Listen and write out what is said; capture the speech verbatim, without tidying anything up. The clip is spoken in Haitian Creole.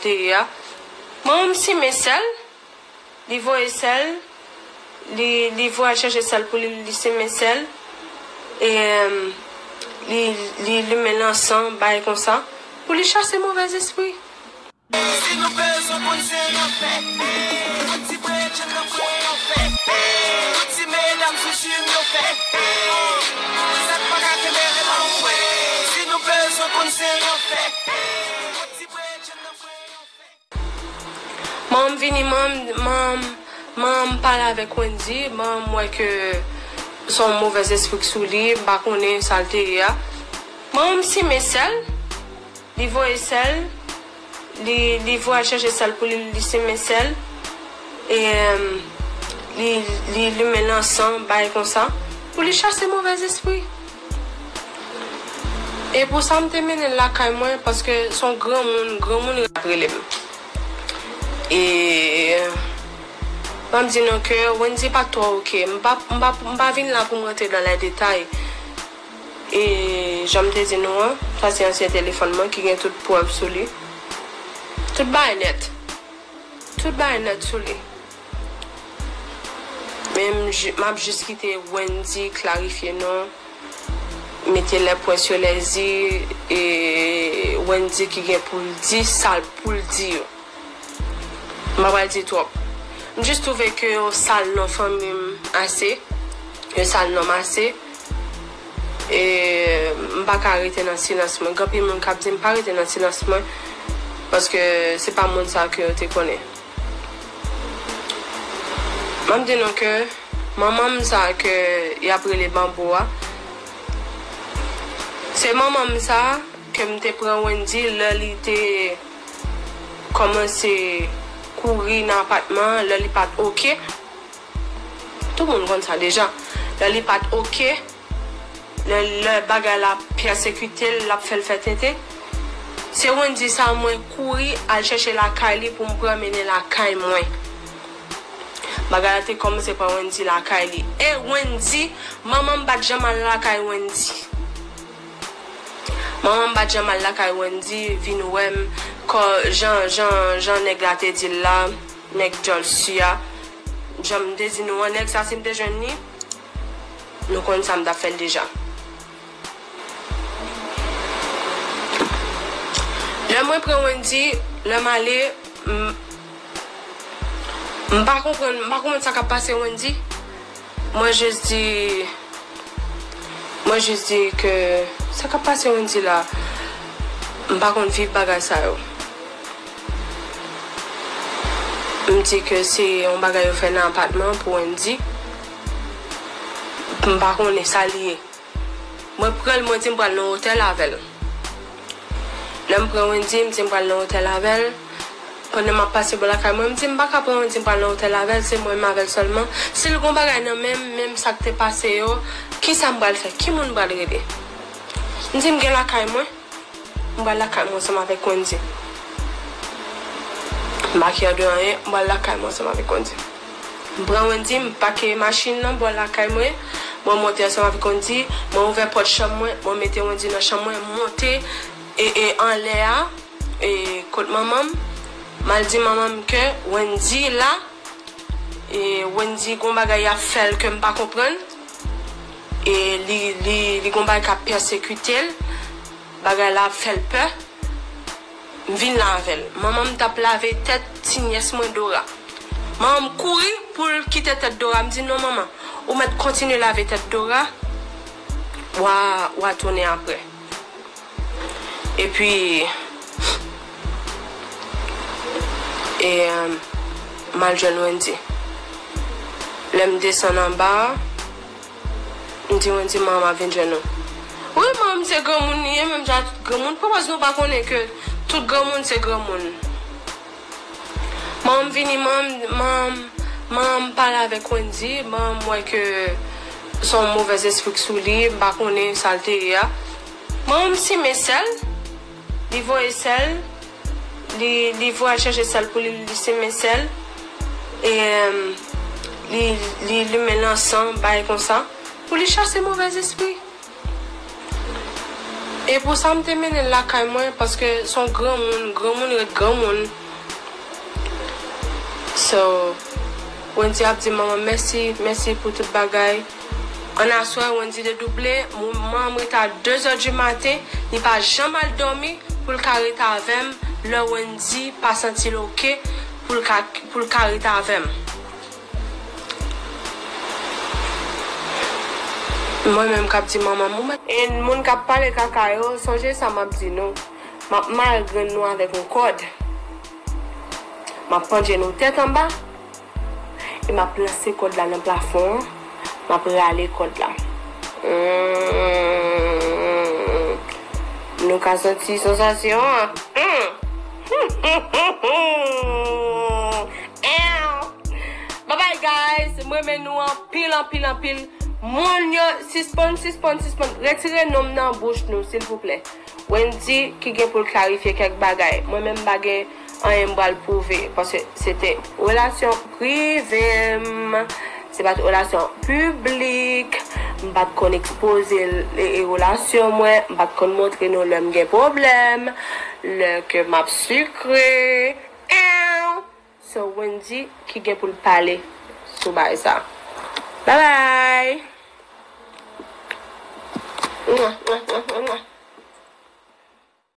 Te ye a. Manman m simen sèl, li voye sèl, li, li voye al chèche sèl pou li, li simen sèl, e, em, li, li limen lansan, bagay konsa, pou li chase movèzespri. Si nou bezwen konn se yon fè, yon ti preyè, tchann nan preyè yon fè, yon ti medam sou chim yon fè, sa k pa ka kenbe rele yon fè. Si nou bezwen konn se yon fè, yon ti preyè, tchann nan preyè yon fè. Manman m vini, manman m, manman m, manman m pale avèk Wendy, manman m wè ke se yon movèzespri k sou li, m pa konnen sa l te ye a. Manman m simen sèl, li voye sèl, li, li voye al chèche sèl pou li, li simen sèl, e, em, li, li limen lansan, bagay konsa, pou li chase movèzespri. E pou sa, m te mennen l lakay mwen, paske se yon granmoun, granmoun ap rele m. E, ban m di nou ke Wendy pa t twò oke. M pa, m pa, m pa vin la pou m rantre nan lè detay. E jan m te di nou an, sa se ansyen telefòn mwen ki gen tout prèv sou li. Tout bagay nèt. Tout bagay nèt sou li. Men m ji-, m ap jis kite Wendy klarifye non, mete les points sur les i, e Wendy ki gen pou l di sa l pou l di yo. M pa pral di twòp. M jis twouve ke yo sal non fanmi m ase. Yo sal non m ase. E m pa ka rete nan silans mwen. Gen anpil moun k ap di m pa rete nan silans mwen. Paske se pa moun sa ke yo te konnen. M ap di nou ke manman m sa ke y ap rele Banbo a, se manman m sa ke m te pran Wendy lè li te kòmanse kouri nan apatman an, lè li pa t oke. Tout moun konn sa deja. Lè li pa t oke, lè, lè bagay la pèsekite l, l ap fè l fè tenten. Se Wendy sa mwen kouri al chèche lakay li pou m pran mennen lakay mwen. Bagay la te kòmanse pran Wendy lakay li. E Wendy, manman m pa t janm al lakay Wendy. Manman m pa t janm al lakay Wendy, vin wè m, kò, jan, jan, jan nèg la te di l la, nèg djòl si a. Jan m te di nou an, nèg sa, si m te jwenn li, nou konn sa m t ap fè l deja. Lè mwen pran Wendy, lè m ale, m, m pa konprann, m pa konprann sa k ap pase Wendy. Mwen jis di, mwen jis di ke sa k ap pase Wendy la, m pa konn viv bagay sa yo. M di ke se yon bagay yo fè nan apatman pou Wendy. M pa konnen sa li ye. Mwen pran l, mwen di m pral nan otèl avè l. Lè m pran Wendy, m di m pral nan otèl avè l. Pandan m ap pase bò lakay mwen, m di m pa ka pran Wendy, m pral nan otèl avè l, se mwen menm avè l sèlman. Si l gon bagay nan men m, menm sa k te pase yo, kisa m pral fè? Ki moun m pral rele? M di m gen lakay mwen. M pral lakay mwen ansanm avèk Wendy. M pa kè de anyen, m pral lakay mwen ansanm avèk Wendy. M pran Wendy, m pake machin nan bò lakay mwen. Mwen monte ansanm avèk Wendy, mwen ouvè pòt chanm mwen, mwen mete Wendy nan chanm mwen, m monte e, e anlè a, e kot manman m. M al di manman m ke Wendy la, e Wendy gon bagay y ap fè l ke m pa konprann. E li, li, li gon bagay k ap pèsekite l. Bagay la ap fè l pè. M vin la avè l. Manman m t ap lave tèt ti nyès mwen Dora. Manman m kouri pou l kite tèt Dora. M di, "Non, manman, ou mèt kontinye lave tèt Dora. W a, w a tounen apre." Epi, e, m al jwenn Wendy. Lè m desann anba a, m di Wendy, "Manman, m ap vin jwenn ou." Wi, manman m se granmoun li ye, menm jan ak tout granmoun. Poukisa nou pa konnen ke tout granmoun se granmoun? Manman m vini, manman m, manman m, manman m pale avèk Wendy, manman m wè ke se yon movèzespri k sou li, m pa konnen sa l te ye a. Manman m simen sèl, li voye sèl, li, li voye al chèche sèl pou li, li simen sèl, e, em, li, li limen lansan, bagay konsa, pou li chase movèzespri. E pou sa m te mennen l lakay mwen, paske se yon granmoun, granmoun ret granmoun. So, Wendy ap di manman mèsi, mèsi pou tout bagay. Ann aswè, Wendy dedouble, manman m rete a de zè di maten, li pa janm al dòmi pou l ka rete avè m lè Wendy pa santi l oke pou l ka, pou l ka rete avè m. Mwen menm k ap di manman m, ou mèt. E moun k ap pale kaka yo, sonje sa m ap di nou. M ap mare grenn nou avèk yon kòd. M ap pandje nou tèt anba. E m ap lanse kòd la nan plafon an. M ap rale kòd la. Hmm. Nou ka santi sansasyon an. Hmm. Ew. Bye bye, guys. M renmen nou anpil, anpil, anpil. Moun yo, sispann, sispann, sispann. Retire non m nan bouch nou, silvouplè. Wendy ki gen pou l klarifye kèk bagay. Mwen menm m pa gen anyen m pral pwouve. Paske se te relasyon prive m. Se pa t relasyon piblik. M pa t konn ekspoze l, e, e, relasyon mwen. M pa t konn montre nou lè m gen pwoblèm. Lè ke m ap sikre. Ew. So, Wendy ki gen pou l pale sou bagay sa. Bye bye!